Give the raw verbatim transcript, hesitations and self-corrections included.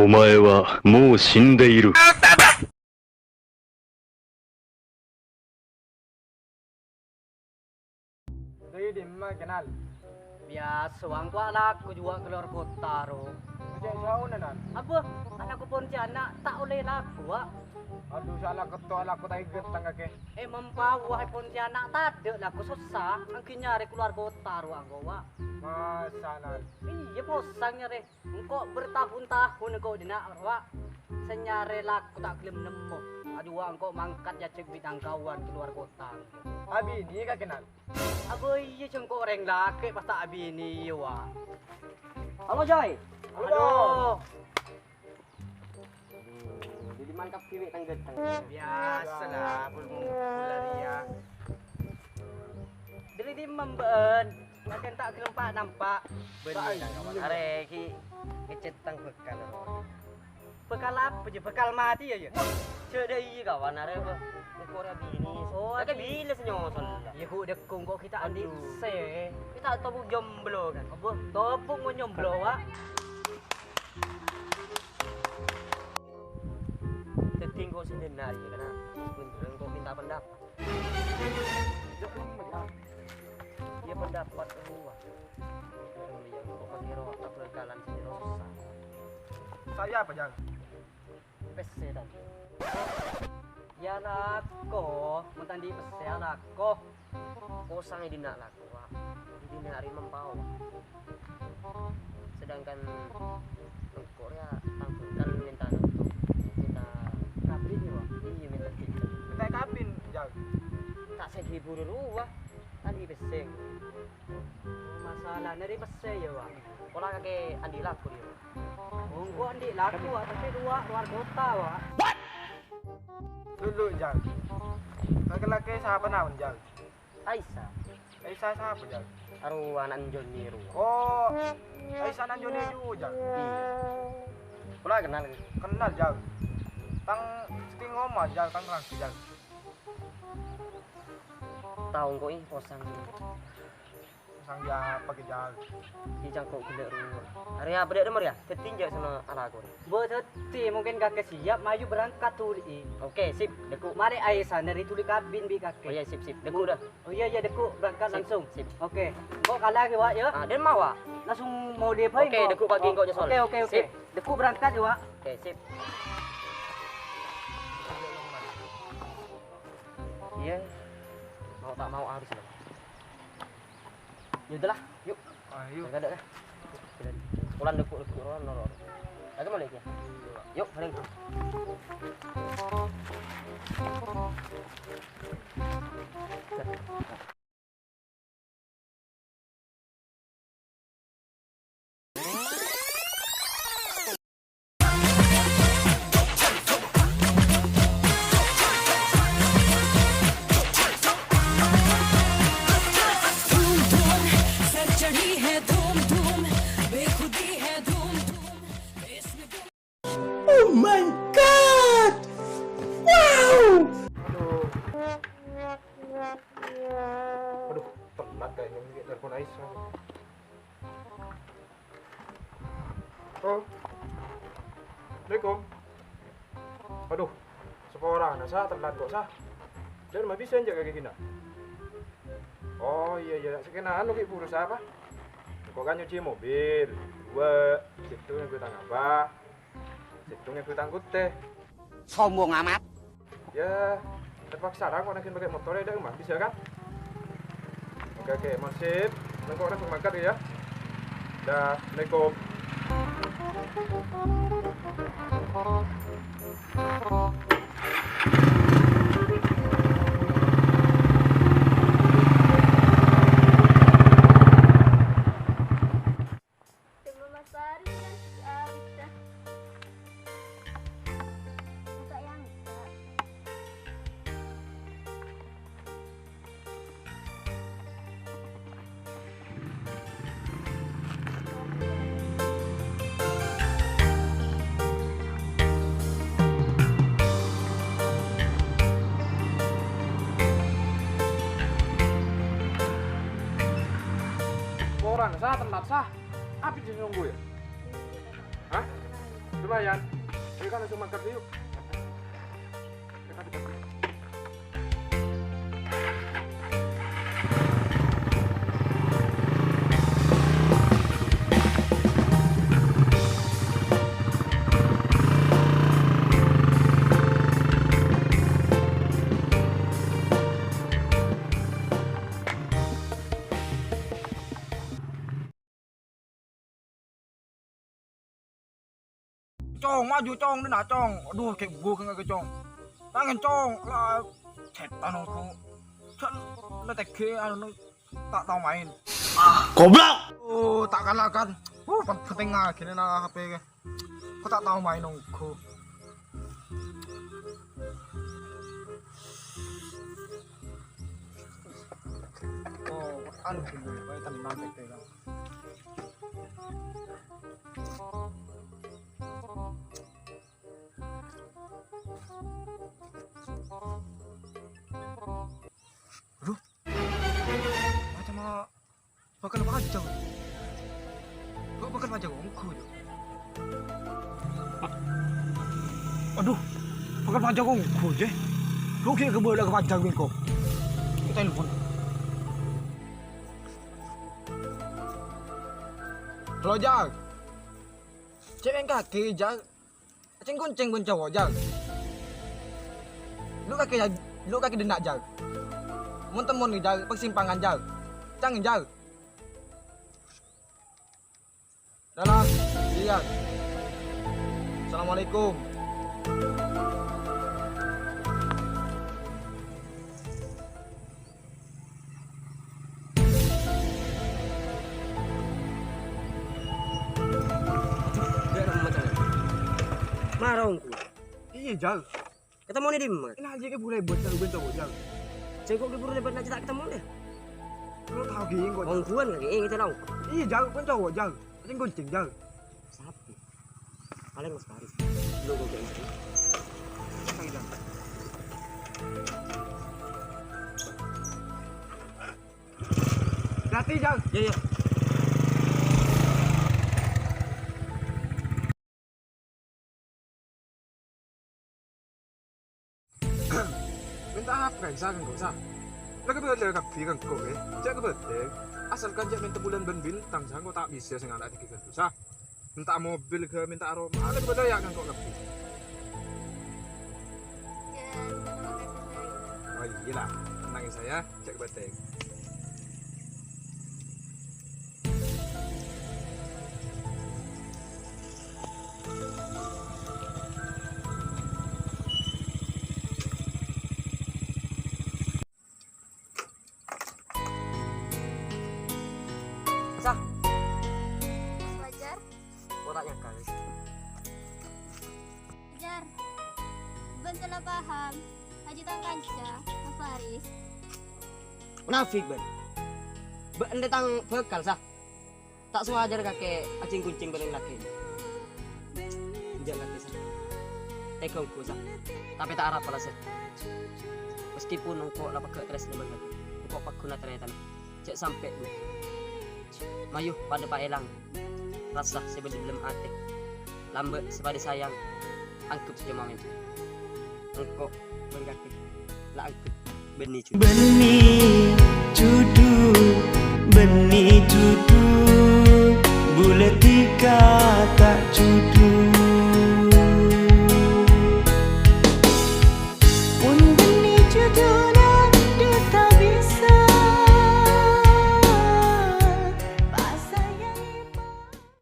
お前はもう死んでいる。 Dâri dimma, Kenal? Biyasa, Wa', engko' alako jhuwa' ka lowar kottha, ro. Cè' saona, Nal? Abbâ, alako Pontianak ta' ollè lako, Wa'. Adhu, sala ketto alako ta' èngghet tang kakè. È, mampawa è Pontianak tadâ' lako, sossa, èngghi nyarè ka lowar kottha, ro, engko', Wa'. Masa, Nal? Iyâ, posang nyarè. Engko' bertahun-tahun engko' dinna', Wa', sè nyarè lako ta' ghellem nemmo. Adhu, Wa', engko' mangkat èajhâk bi' tang kawan ka lowar kottha. Abinè kakè, Nal? Abbâ iyâ, jhâ' engko' orèng lakè' pas ta' abinè, iyâ, Wa'. Halo, Jay. Halo. Adhu. Dâri dimma kabbhi, Wi', tang-ghânteng? Biyasa la, pol-, pol arèya. Dâri dimma bâ'ân? Sakèng ta' ghellem pa-, nampa'. Bânnè, Kang Kawan. Arè ghi' ngecèt tang bhâkal. Bhâkal apa, jâ? Bhâkal matè, yâ, yâ? Jâ' dâ' iyâ, Kawan, arè, Bâ. Engko' rèya binè. Oh, lakè binè sè nyosol. Iyâ, ghu', dâkku, engko' ghi' ta' andi' pèssè. Ghi' ta' tobuk jomblo, kan? Apa? Tobuk mon jomblo, Wa'. Dhâddhi engko' sè dhinna' rèya, kana'. Bhender engko' minta pendapat. Iyâ, pendapat ru, Wa'. Iyâ, engko' makè ro abhâkalan sè ro sossa. Sossa apa, Jang? Pèssè, Tan. Yâ, lako. Mon ta' andi' pèssè, yâ, lako. Posang è dinna' lako, Wa'. È dinna' arè mampawa. Sedangkan engko' rèya tang bhâkal mènta, mènta kabin, yâ, Wa'? Iyâ, mènta kabin. Mènta kabin, Jang? Ta' sè ghibur rowa, ta' andi' pèssè. Masalana rèya pèssè, yâ, Wa'? Pola kakè andi' lako, yâ, Wa'? Engko' andi' lako, Wa', tapè rowa, lowar kottha, Wa'. Dulu, Jang. Laki-laki sapa naon, Jang? Aisyah. Aisyah sapa, Jang? Arowa ana'na Joni rowa. Oh, Aisyah ana'na Joni rowa, Jang? Iyâ. Pola kennal, kan? Kennal, Jang. Tang sakonè' omah, Jang, tang rangkè, Jang. Tao engko' è posang. Posang yâ apa kè, Jang? È cangko' ghellâ' rowa. Arè apa dâ' nomor yâ? Dhâddhi jâ' sè alako rè. Bâ dhâddhi, mungkin kakè siap, mayu berangkat dhuli. Oke, sip, dâkku. Marè Aisyah nari dhuli kabin bi' kakè. Oh iyâ, sip, sip. Dâkku, dâ. Oh iyâ, iyâ, dâkku, berangkat langsung. Sip, sip. Oke. Engko' kala ghi, Wa', yâ? Ah, dimma, Wa'? Langsung molè bhâi. Oke, engko'. Dâkku, pagi engko' nyosol. Oke, oke, oke. Sip. Dâkku berangkat yâ, Wa'. Oke, sip. Iyâ, mau tak mau harus, Bang. Ya udahlah, yuk. Ayo. Enggak ada lah. Ulan dâkku-dâkku rowa, noro. Lagi mau lagi ya? Yuk, paling. धूम धूम, सर चढ़ी है धूम धूम, बेखुदी है धूम धूम, इसमें धूम Oh my God! Wow! Aduh. Aduh, telat kayaknya ini telepon Aisyah. Oh. Assalamualaikum. Aduh, saporana, Sa, telat kok, Sa. Dâ' dimma bisa enjâ' ka ghi' ghina? Oh, iyâ, iyâ. Sakèna anu ghi' buru, Sa, apa? Engko' kan nyuci mobil. Dua, sèttong ngangghuy tang apa? Sèttong ngangghuy tang kottè. Sombong amat. Ya, terpaksa lah kok nangkèn pakai motor ya, dak, Mas. Bisa kan? Oke, oke, Mas, sip. Engko' langsung mangkat ya. Dah, assalamualaikum. Tunggu Mas Fahri, Mas, ah, bisa. Masa yang enggak? Orang sah, tempat sah. Apa sih nunggu ya? Hah? Lumayan. Ayo, kan, langsung mangkat, yuk. Cong, maju, Cong, dina, Cong. Aduh, cek gua kena ke, Cong. Tangan, Cong. Lah, setan aku. Cek, le tege, anu, ta' tao main. Goblok! Oh, ta' kalah, kan. Uh, pen-, penting lagi nih, nah, H P ke. Kok ta' tao main, ongko. Oh, anu, gini, baik, tenang, tege, kan. Aduh. Macam ma-, bakal pajang. Kok bakal pajang ongko, ya? Aduh, bakal pajang ongko, je. Kok kayak kebal ke pajang, ongko. Telepon. Halo, Jang. Cek engkake, Jang. Ceng-kunceng bân cowok, Jang. Lu kake, lu kake denna', Jang. Mon-temon, Jang, persimpangan, Jang. Cang, Jang. Dalam, iya. Assalamualaikum. Marongku. Iya, Jal. Ketemone dimma? Nah, jeke buru lebat, Jal, ben cowok, Jal. Jengko ke buru lebat, nah, ta' ketemone. Lo tau gini kok, Jal. Ongguan kake, eh, gitu, tau. Iya, Jal, ben cowok, Jal. Ceng-kunceng, Jal. Sapi. Paling Mas Faris. Lu kok kayak gitu. Hati-hati, Jang. Iya, iya. Mènta apa, Sa, ka engko', Sa? La kabâlâ kabbhi ka engko', eh. Jhâ' kabâtèng. Asalkan jhâ' mènta bulân bân bintang, Sa, engko' ta' bisa sè ngala' dhâggi' ghâllu, Sa. Mènta mobil ghâ, mènta aroma, la kabâlâ ya ka engko' kabbhi. Ya, terima kasih, Sa. Oh, iyâ la, tenang, Sa, ya. Jhâ' kabâtèng. Sah. Wajar. Kok ta' nyangka, wis. Jar. Bân salah paham. Aji tang kanca, Mas Faris. Munafik, bân. Bâ' endâ' tang bhâkal, Sah. Ta' sowajâr kakè ajhing-kunjhing bân rèng lakè'. Enjâ' kakè, Sa. Tèga ongghu, Sa. Tapè ta' arapa la, Sa. Meskipun engko' la pegghâ' tarèsna bân kakè, engko' pagghun tarètan. Jhâ' sampè' bu. Mayu padâ paèlang rassa sè bâdâ dâlem atè. Lambâ' sè padâ sayang, angghep sè coma mèmpi. Engko' bân kakè la angghep bânnè judhu. Bânnè judhu, bânnè judhu, bulâ dhika ta' judhu.